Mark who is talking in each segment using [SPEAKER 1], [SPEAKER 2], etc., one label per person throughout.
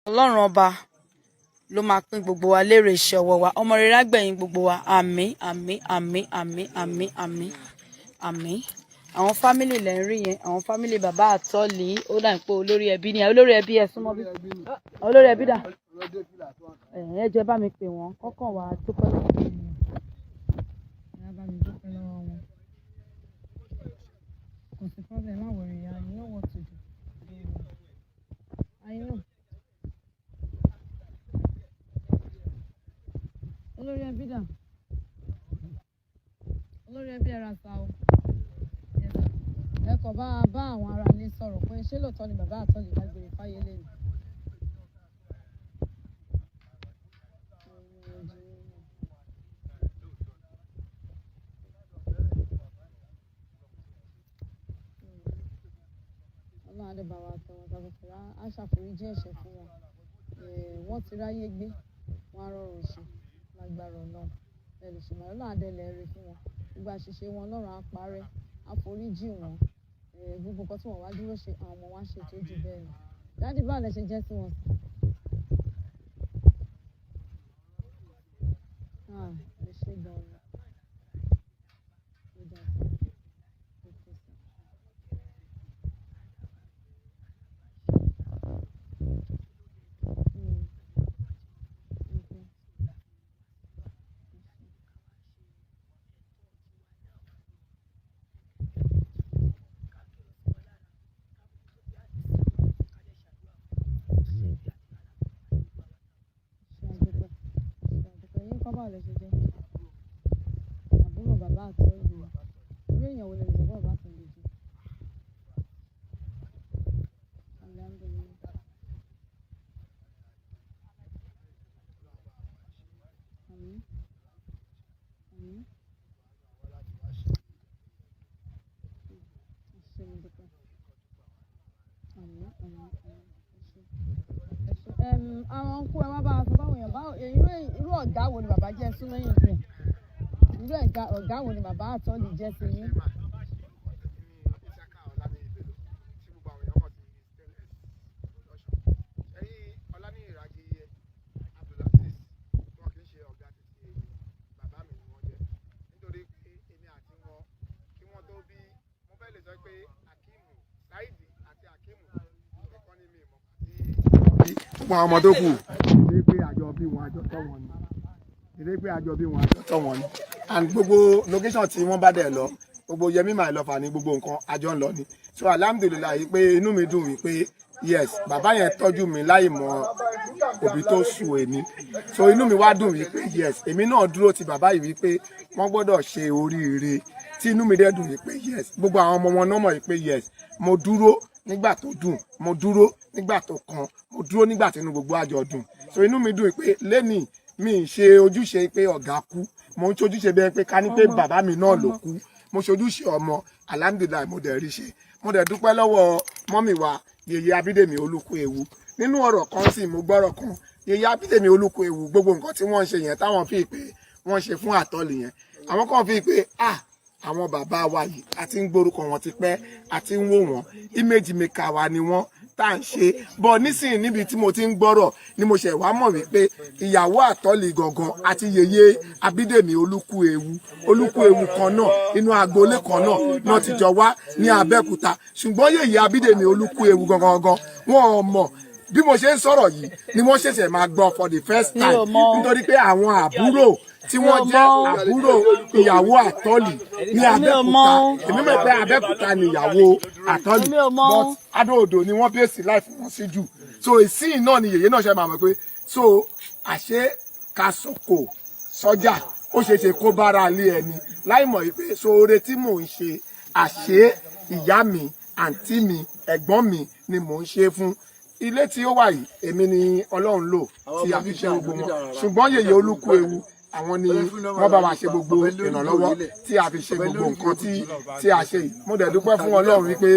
[SPEAKER 1] Ọlọ́run Ọba ló máa pín gbogbo wa lérè iṣẹ́ ọwọ́ wa. Ọmọ rere á gbẹ̀yìn gbogbo wa. Àmín, àmín, àmín, àmín, àmín, àmín, àmín. Àwọn family lẹ́ ń rí yẹn, àwọn family bàbá àtọ́lì. Ó dà pé olórí ẹbí ni olórí ẹbí. Ẹ súnmọ́ bí. Olórí ẹbí dà? Ẹ jẹ́ bá mi pè wọ́n kọ́kàn wá dúpẹ́ lọ́wọ́ ẹ, bá mi dúpẹ́ lọ́wọ́ wọn. Kò sí problem, má worry. I know what to do. I know. Olórí ẹbí dà? Olórí ẹbí, ẹ ra sa o. Yes, sir. Ẹ kàn bá àwọn ará ilé sọ̀rọ̀ pé ṣé lóòótọ́ ni bàbá àtọ́lì dágbére fáyé lẹ́nu. Ọlọ́run á dẹ̀ bá wa tẹ́ wọn sáfẹ́fẹ́, á ṣàforíjì ẹ̀ṣẹ̀ fún wọn. Wọ́n ti ráyé gbé, wọ́n á rọrùn ṣe lágbára Ọlọ́run. Ẹ lè ṣèmọ̀, Ọlọ́run á dẹ̀ lẹ́rìí fún wọn. Gbogbo àṣìṣe wọn, Ọlọ́run á parẹ́, á foríjì wọ́n. Gbogbo nǹkan tí wọ́n wá dúró ṣe, àwọn ọmọ wa ṣe tó ju bẹ́ẹ̀ lọ. Daddy, báwo lẹ ṣe jẹ́ sí wọn? Ah, ẹ ṣé gan ni. Ó dáa sir. Okay, sir. Okay. Ṣé àdúpẹ́? Ṣé àdúpẹ́? Yín kọ́, báwo lẹ ṣe jẹ́? Àbúrò bàbá àtọ́lù. Irú èèyàn wo lẹ lè sọ pé bàbá àtọ́lù jẹ́? Alhamdulillah. Àmín. Àmín. Ẹ ṣé, mo dúpẹ́. Àmín, àmín, àmín. Ẹ ṣé. Ẹ ṣé. Àwọn uncle, ẹ wá bá wa sọ fáwọn èèyàn báwo irú ọ̀gá wo ni bàbá jẹ́ sí lẹ́yìn rẹ̀? Irú ọ̀gá wo ni bàbá àtọ́lì jẹ́ sí yín?
[SPEAKER 2] Isaka Ọláníyì Bello, tí gbogbo àwọn èèyàn mọ̀ sí Stainless Production. Ṣẹ́yìn Ọláníyì Raji Abdulaziz, wọn kì í ṣe ọ̀gá títí èmi, bàbá mi ni wọ́n jẹ́. Nítorí pé èmi àti wọn, kí wọ́n tó bí, mo fẹ́ lè sọ pé Akimu, Saidi àti Akimu nìkan ni mi mọ̀ àti gbogbo àwọn ọmọ tó kù. Ìdí pé àjọ bí wọn, àjọ tọ́ wọn ni. Ìdí pé àjọ bí wọn, àjọ tọ́ wọn ni. And gbogbo location tí wọ́n bá dẹ̀ lọ, gbogbo Yẹmí My Lover ní gbogbo nǹkan àjọ ń lọ ni. So alhamdulillahi pé inú mi dùn wípé yes, bàbá yẹn tọ́jú mi láì mọ òbí tó sùn èmi. So inú mi wá dùn wípé yes, èmi náà dúró ti bàbá yìí wípé wọ́n gbọ́dọ̀ ṣe oríire, tí inú mi dẹ̀ dùn wípé yes, gbogbo àwọn ọmọ wọn náà mọ̀ wípé yes, mo dúró nígbà tó dùn, mo dúró nígbà tó kan, mo dúró nígbà tí inú gbogbo àjọ dùn. So inú mi dùn pé lẹ́nìí mi ń ṣe ojúṣe pé ọ̀gá kú, mo ń ṣojúṣe bẹ́ẹ̀ pé ká ní pé bàbá mi náà ló kú. Mo ṣojúṣe ọmọ, alhamdulillahi, mo dẹ̀ rí ṣe. Mo dẹ̀ dúpẹ́ lọ́wọ́ mummy wa, Yèyé Abídèmí Olúkúewu. Nínú ọ̀rọ̀ kan sì, mo gbọ́rọ̀ kan, Yèyé Abídèmí Olúkúewu, gbogbo nǹkan tí wọ́n ń ṣe yẹn, táwọn fi pé wọ́n ṣe fún àtọ́lì yẹn, àwọn kan fi pé ah, àwọn bàbá wa yìí, àti ń gbórúkọ wọn ti pẹ́, àti ń wò wọ́n, image maker wa ni wọ́n tá à ń ṣe bọ̀ nísìnyí. Níbi tí mo ti ń gbọ́rọ̀ ni mo ṣẹ̀ wá mọ̀ wípé ìyàwó àtọ́lì gangan àti Yèyé Abídèmí Olúkúewu, Olúkúewu kan náà, inú agboolé kan náà náà ti jọ wá ní Abẹ́òkúta. Ṣùgbọ́n Yèyé Abídèmí Olúkúewu gangan gangan, wọn ò mọ̀. Bí mo ṣe ń sọ̀rọ̀ yìí ni wọ́n ṣẹ̀ṣẹ̀ máa gbọ́ for the first
[SPEAKER 1] Mi
[SPEAKER 2] time,
[SPEAKER 1] ò mọ̀.
[SPEAKER 2] nítorí pé àwọn àbúrò tí wọ́n
[SPEAKER 1] Mi ò
[SPEAKER 2] jẹ́
[SPEAKER 1] mọ̀.
[SPEAKER 2] àbúrò ìyàwó àtọ́lì ní
[SPEAKER 1] Mi ò
[SPEAKER 2] Abẹ́òkúta.
[SPEAKER 1] mọ̀.
[SPEAKER 2] Èmi mọ̀ pé Abẹ́òkúta ni ìyàwó àtọ́lì,
[SPEAKER 1] Mi ò mọ̀.
[SPEAKER 2] but Adó-Odò ni wọ́n bèsì láìfún wọn sí jù. So ìsìn náà ni yèyé náà ṣe máa mọ̀ pé so àṣé ká sọ̀kò sọ́jà, ó ṣeé ṣe kó bára lé ẹni láì mọ̀ wípé so oore tí mò ń ṣe, àṣé ìyá mi, àǹtí mi, ẹ̀gbọ́n mi ni mò ń ṣe fún. Ilé tí ó wà yìí, èmi ni Ọlọ́run lò tí a fi ṣe gbogbo wọn, ṣùgbọ́n Yèyé Olúkúewu, àwọn ni wọ́n bá wa ṣe gbogbo ìrànlọ́wọ́ tí a fi ṣe gbogbo nǹkan tí a ṣe yìí. Mo dẹ̀ dúpẹ́ fún Ọlọ́run wípé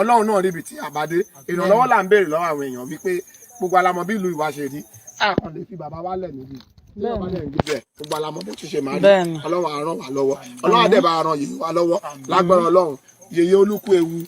[SPEAKER 2] Ọlọ́run náà ríbi tí a bá dé. Ìrànlọ́wọ́ là ń béèrè lọ́wọ́ àwọn èèyàn wípé gbogbo alamọ bí ìlú ìwà ṣe rí, a kàn lè fi bàbá wa lẹ̀ níbí tí bàbá dẹ̀ ń gbé bẹ́ẹ̀. Gbogbo alamọ bó ti ṣe máa rí. Ọlọ́run á ràn wá lọ́wọ́, Ọlọ́run á dẹ̀ bá ràn yèyé wa lọ́wọ́ lágbára Ọlọ́run. Yèyé Olúkúewu.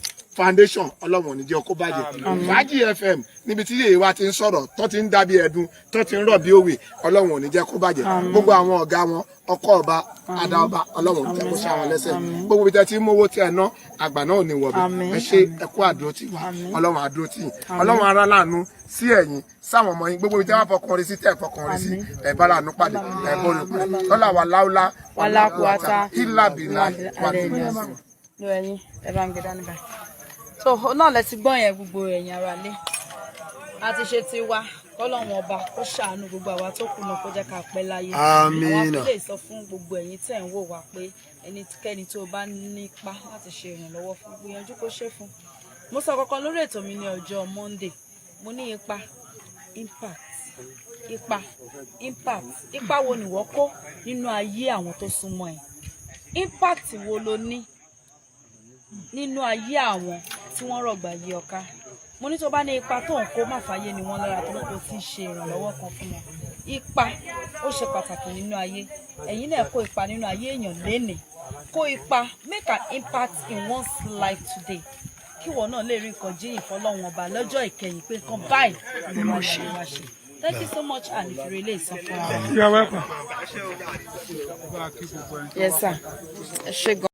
[SPEAKER 2] Foundation, Ọlọ́run ò ní jẹ́ kó bàjẹ́. Fàájì FM, níbi tí yèyé wa ti ń sọ̀rọ̀, tó ti ń dàbí ẹ̀dùn, tó ti ń rọ̀ bí òwe, Ọlọ́run ò ní jẹ́ kó bàjẹ́. Gbogbo àwọn ọ̀gá wọn, ọkọ ọba, adá ọba, Ọlọ́run ò ní jẹ́ kó ṣá wọn lẹ́sẹ̀. Gbogbo ibi tẹ́ ti ń mówó tí ẹ ná, àgbà náà ò ní wọ̀bẹ̀.
[SPEAKER 1] Àmín.
[SPEAKER 2] Ẹ ṣe, ẹ kú àdúró tì wá. Ọlọ́run àdúró tì yín. Ọlọ́run ara láàánú sí ẹ̀yìn sáwọn ọmọ yín. Gbogbo ibi tẹ́ wá fọkàn rí sí, tẹ́ fọkàn rí sí, ẹ bá láàánú pàdé, ẹ bọ́ọ̀lù pàdé lọ́là wà láúlá.
[SPEAKER 1] Wàlá kúwátá.
[SPEAKER 2] Ìlà bìlà wà bìlà.
[SPEAKER 1] Ló ẹyin ẹ bá ń gbé dání báyìí. So náà lẹ ti gbọ́ yẹn, gbogbo ẹ̀yin ará lé, a ti ṣe tiwa. Kọ́lọ́run ọba kó ṣàánú gbogbo àwa tó kù náà, kó jẹ́ ká pẹ́ láyé.
[SPEAKER 2] Àmín.
[SPEAKER 1] Àwọn fi lè sọ fún gbogbo ẹ̀yin tẹ̀ ń wò wá pé ẹnikẹ́ni tó bá nípa láti ṣe ìrànlọ́wọ́ fún, gbìyànjú kó ṣe fún. Mo sọ kankan lórí ètò mi ní ọjọ́ Monday. Mo ní ipa, impact, ipa, impact. Ipa wo ni wọ́n kó nínú ayé àwọn tó súnmọ́ ẹ? Impact wo ló ní nínú ayé àwọn tí wọ́n rọ̀gbà yí ọ ká? Mo ní tó bá ní ipa tó ń kó, má fàyè ni wọ́n lára tó kó tí ń ṣe ìrànlọ́wọ́ kan fún wọn. Ipa ó ṣe pàtàkì nínú ayé. Ẹ̀yin náà kó ipa nínú ayé èèyàn lénìí. Kó ipa, make an impact in one's life today, kí ìwọ náà lè rí nǹkan jíyìn fọlọ́run ọba lọ́jọ́ ìkẹyìn pé nǹkan báyìí ni wọ́n ṣe wá ṣe. Thank you so much and ìfìrè lè sọ fún wa.
[SPEAKER 3] You are welcome.
[SPEAKER 1] Yes sir, ẹ ṣé gan.